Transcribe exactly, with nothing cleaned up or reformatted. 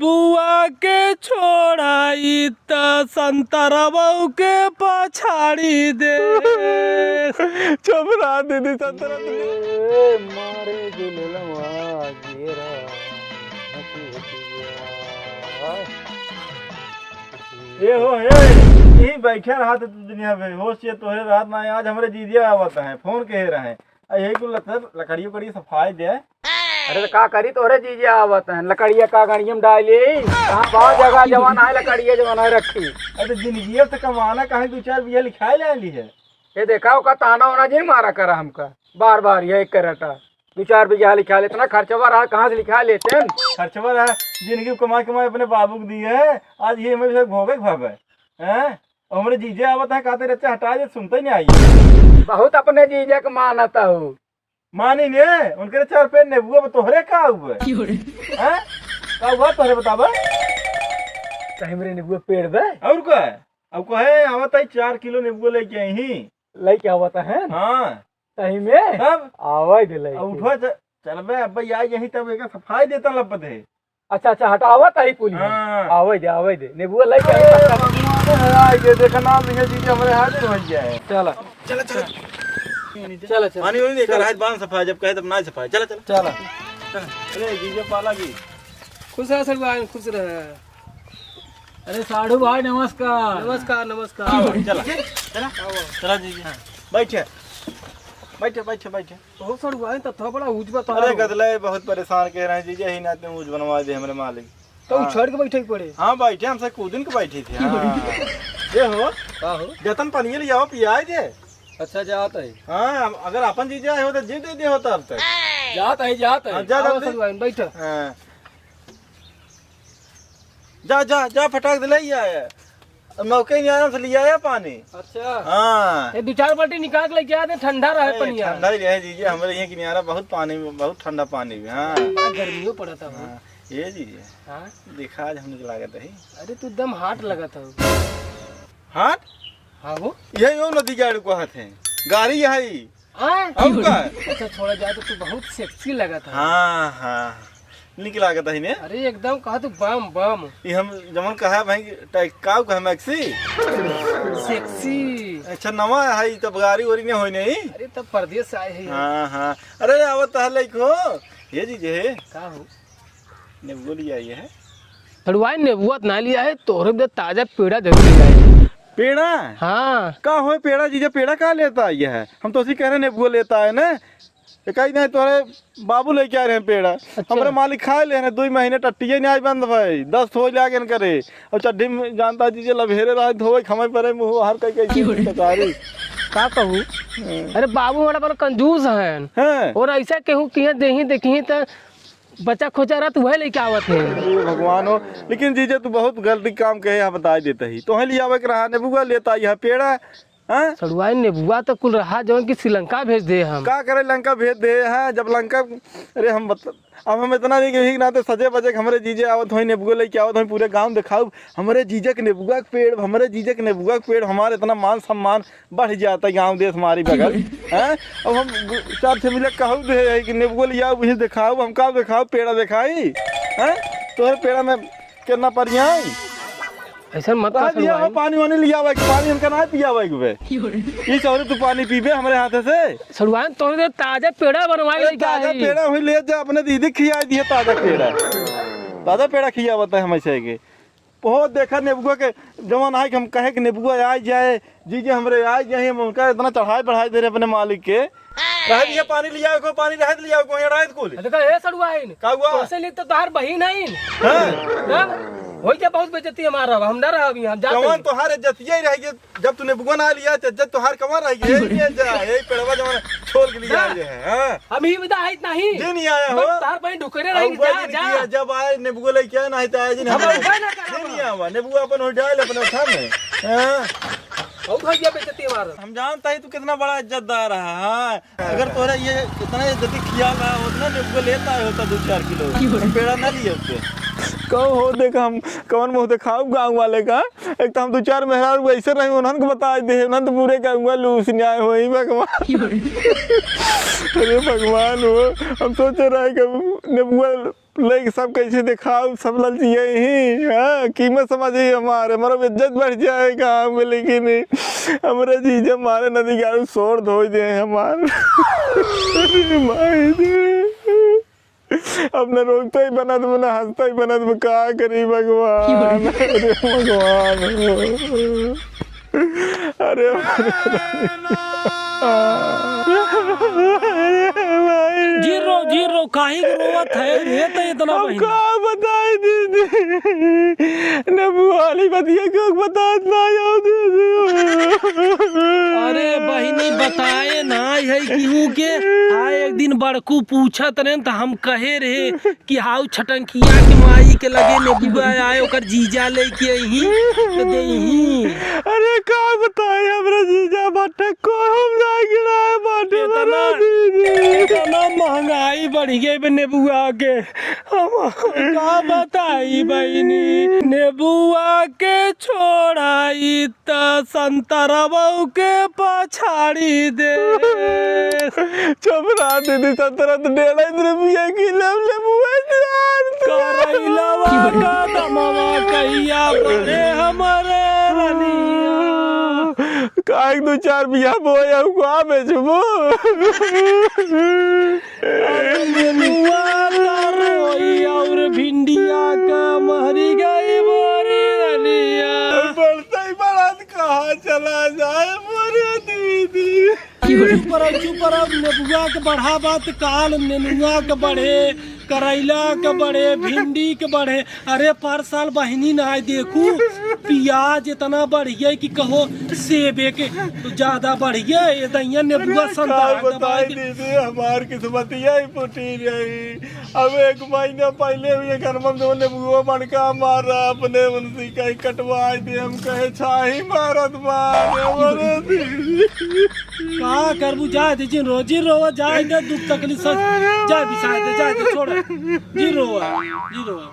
बुआ के छोड़ाई त संतरवऊ के पछाड़ी दे। चुप रहा दीदी, संतरा दीदी। ए, मारे जो लेलवा, जेरा, हंसी हंसी गया। ए हो, ए, यहीं बैठा रहा था तू दुनिया में, होश ये तोहरे रात ना, आज हमरे जीजे आवत हैं, फोन कहे रहे। आ, यही कुल लत-, लकड़ी उकड़ी सफाई दे। अरे, तो का करी, तोहरे जीजे आवत हैं, लकड़िया का गड़िया में डाली, कहाँ बा जगह जवन है, लकड़िया जवन है रखी। अरे, जिंदगी से कमाना, कहीं दो चार बीघा लिखाई ले ली है। ये देखा, ओका ताना वाना जिन मारा करा हमका, बार बार ये एक करटा, दो चार बीघा लिखा ले, इतना खर्चवा रहा, कहाँ से लिखा लेते हैं? खर्चवा रहा, जिंदगी कमाई कमाई अपने बाबू को दी है, आज ये हमें सब भोगे भावे, हैं? और हमरे जीजे आवत है, कहते रहते हटा दे, सुनते ही नहीं आई। बहुत अपने जीजे के मानता हो। मानी ने, उनके चार पे नेबुआ में तोहरे का हुआ? हैं? का हुआ तोहरे बतावा? कहीं मेरे नेबुआ पेड़ बे? और का? अब कहे आवत है चार किलो नेबुआ लेके आई ही। लेके आवत है? हाँ। सही में? तब? आवे दे लेके। अब उठो च-, चलबे अब भाई आई यही तब एक सफाई देता लपत है। अच्छा, अच्छा, हटावत आई पुलिस। हाँ। आवे दे, आवे दे। नेबुआ लेके ए, आई पक्का। भगवान है, आई दे, देखा नाम लिखे जीजे हमरे हाजिर हो गया है। चला। चला, चला। चला, चला। पानी उनी देकर चला। हाथ बांध सफाई, जब कहे तब ना सफाई। चला, चला। चला। चला। अरे जीजे पाला की। खुश रह सगवान, खुश रह। अरे साढ़ू भाई, नमस्कार। नमस्कार, नमस्कार। आओ, चला। चला। आओ। चला जीजे। हाँ। बैठे। बैठे, बैठे, बैठे। बहुत साढ़ू भाई, तब तो बड़ा ऊंच बता अरे रहो। गदले बहुत परेशान कह रहे हैं जीजे, ही नाते ऊंच बनवा दे हमरे मालिक। तो हाँ। उछड़ के बैठे के पड़े। हाँ, बैठे, हमसे कूदिन के बैठे थे। हाँ। ये हो, का हो? जतन पनिया ले जाओ, पियाई दे। अच्छा, जात है। हाँ, अगर अपन जीजे आए हो तो जी दे दे हो तब तक। जात है, जात है। हाँ, जा आओ जल्दी। साढ़ू भाई, बैठो। हाँ। जा, जा, जा, फटाक से ले आया। अब नौके नियारा से ले आया पानी। अच्छा। हाँ। ये दो चार बाल्टी निकाल के लेके आ दे, ठंडा रहे अरे, पनिया। ठंडा ही रहे जीजे, हमरे यहाँ किनारा बहुत पानी, बहुत ठंडा पानी भी, हाँ। बड़ा गर्मियों पड़त है। हाँ, ये जीजे। हाँ? देखा आज हमने लागत है। अरे, तू एकदम hot लगत हो। Hot? हाँ हो। यही वो नदी के आड़ू कहत है। गाड़ी है। हाँ? और का? अच्छा, छोड़ा जाए तो तू बहुत sexy लगत है। हाँ, हाँ। निक लागत है ने? अरे एकदम कहा तू बम, बम। ये हम जमन कहा भाई, टाइ-, काऊ कहा मैक्सी? Sexy। अच्छा, नवा है, तब गाड़ी ओरी नहीं होई नहीं? अरे तब परदेस से आए हैं। हाँ, हाँ। अरे आवत है लइको। ये जीजे। का हो? नेबुआ लिया ये है। हलवाई नेबुआ त ना लिया है, तोहरे बदे ताजा पेड़ा जरूर लिया है। पेड़ा? हाँ। का होय पेड़ा जीजा, पेड़ा का लेता आया है? हम तो उसी कह रहे नेबुआ लेता है ना। एकाई नहीं तोहरे बाबू लेके आ रहे हैं पेड़ा। अच्छा। हमरे मालिक खाए ले हैं, दुई महीने टट्टिये नहीं आई बंद भाई, दस्त हो लागे न करे। और चड्ढी में जानता जीजे लभेरे रहे, धोवे खमे परे, मुँह हर कई कई क्यों रे? तकारी। का कहू? हाँ। अरे बाबू हमारा बड़ा कंजूस हैं। हैं? और ऐसा केहू किहे देही देखी त बच्चा खोचा रहत उहे लेके आवत है। हे भगवान हो, लेकिन जीजे तू बहुत गलती काम कहे है, बता देते ही। तोहे लियावे के रहा नेबुआ लेता यह पेड़ा, हाँ? सड़ुआई नेबुआ तो कुल रहा जौन कि श्रीलंका भेज दे हम। का करे लंका भेज दे, हाँ? जब लंका, अरे हम बत-, अब हम इतना नहीं कि नाते सजे बजे के हमरे जीजे आवत होई, नेबुआ लेके आवत होई, पूरे गाँव दिखाऊ, हमरे जीजे के नेबुआ के पेड़, हमरे जीजे के नेबुआ के पेड़, हमारे इतना मान सम्मान बढ़ जाता है गाँव देश हमारी बगल, हैं? अब हम गु-, चार छह मिले कहू दे है कि नेबुआ लियाओ, वही दिखाओ, हम का दिखाओ, पेड़ा दिखाई, हैं? तोहरे पेड़ा में कितना परियाई? ऐसा मत रह कर दिया हो, सड़ुआइन। पानी वानी लियावे के, पानी हमका ना पियावे के बे। ई सौरे तू पानी पीबे हमरे हाथे से। सड़ुआइन तोहरे ताजा पेड़ा बनवाई अरे लेके ताजा आई। पेड़ा हुई ले जा, अपने दीदी खिया दिए ताजा पेड़ा। ताजा पेड़ा खियावत है हम ऐसे के। बहुत देखा नेबुआ के जवन आए कि हम कहे कि नेबुआ आ जाए, जीजे हमरे आ जाए, हम उनका इतना चढ़ाई बढ़ाई दे रहे अपने मालिक के। रह दिया, पानी लिया को, पानी रह दिया को, यहाँ रात को ले। देखा, ए सड़ुआइन, का हुआ? तोसे लिख तो तोहार बहिन है। हाँ। तब होई क्या बहुत बेइज्जती हमारा, हम ना रहब यहाँ, हम जाते कौन हैं। तोहार इज्जतिया ही रह गई, जब तू नेबुआ ना लिया, तो इज्जत तोहार कमा रह गई। यही जा, यही पेड़वा जवन छोड़ के लिया हाँ। जे है, हाँ। हम ही विदा आइत नहीं। जे नहीं आया हो। बस तार पानी ढुकरे रही, अब जा, वही जा। नहीं किया, जब आए नेबुआ लेके आए, नहीं तो आए जी, हम नहीं उठा ना करब। जे नहीं आवा, नेबुआ अपन हो डाल अपने उठा में। हाँ। बहुत हो गया बेइज्जती हमारा। हम जानता ही तू कितना बड़ा इज्जतदार है, हाँ। अगर तोरा ये इतना इज्जती ख्याल रहा होता ना, नेबुआ लेता आया होता दो चार किलो। क्यों? पेड़ा ना लिए होते। कहो हो, देख हम कौन मुंह दिखाऊ गाँव वाले का। एक तो हम दो चार मेहरारू ऐसे रहे, उन्हन को बता दे, उन्हन तो पूरे गाँव लूस न्याय होई भगवान। अरे भगवान हो, हम सोचे रहे कि नेबुआ लइके सब कैसे देखाउ, सब ललचिया ही, हाँ, कीमत समझ ही हमारे, हमारा इज्जत बढ़ जाए गाँव में, लेकिन हमरा जीजा मारे नदी गारू सोर धोई दे हमार। अरे माई रे। अब न रोकता ही बनत बा, न हँसता ही बनत बा, का करी भगवान? अरे भगवान। अरे जीरो, जीरो, काहे के रोवत है रे? तो इतना हम बहिनी। का बताई दीदी? नेबुआ वाली बतिया क्यों बतात ना हो दीदी? अरे बहिनी, बताए ना है केहू के। हाँ, एक दिन बड़कू पूछत रहे त हम कहे रहे कि हाउ छटंकिया के माई के लगे नेबुआ आए, ओकर जीजा लेके अइहीं त देइहीं। अरे का बताई, हमरा जीजा बाटे को हम ना गिराए बाटे इतना, बड़ा दीदी। इतना महंगाई बढ़ गई बे नेबुआ के। हम का बताई बहिनी, नेबुआ के छोड़ाई त संतरवो के पछाड़ी दे। चुप रहा दीदी, संतरा तो डेढ़ रुपया किलो, नेबुआ चार सौ। करैलवा का दमवा कहिया बढ़े हमरे रनिया। काहे के दू चार बिया बोए, अब का बेचबो? अरे नेनुआ का रोई और भिंडिया का महरी गई मोरी रनिया। बढ़ते ही बढ़त कहाँ चला जाए मोरे दीदी। चुप रहो, चुप रहो, नेबुआ के बढ़ा बात काल, नेनुआ के बढ़े, करैला के बढ़े, भिंडी के बढ़े। अरे पर साल बहिनी ना आए देखू, पियाज इतना बढ़िया कि कहो सेबे के तो ज्यादा बढ़िया, ये दहिया नेबुआ अरे संतरा का दबाई बताई दे। दीदी, हमार किस्मतिया ही फूटी रही। अब एक महीना पहले भी ये घर में जो नेबुआ बड़का मारा, अपने उनसे कहीं कटवाई दे, हम कहे छाही मारत मारे, मरे दीदी। का करबू, जाए दे, जिन रो, जिन रोवा, जाए दे, दुख तकलीफ सब, जाए बिसाए दे, जाए दे, छोड़, जिन रोवा, जिन रोवा।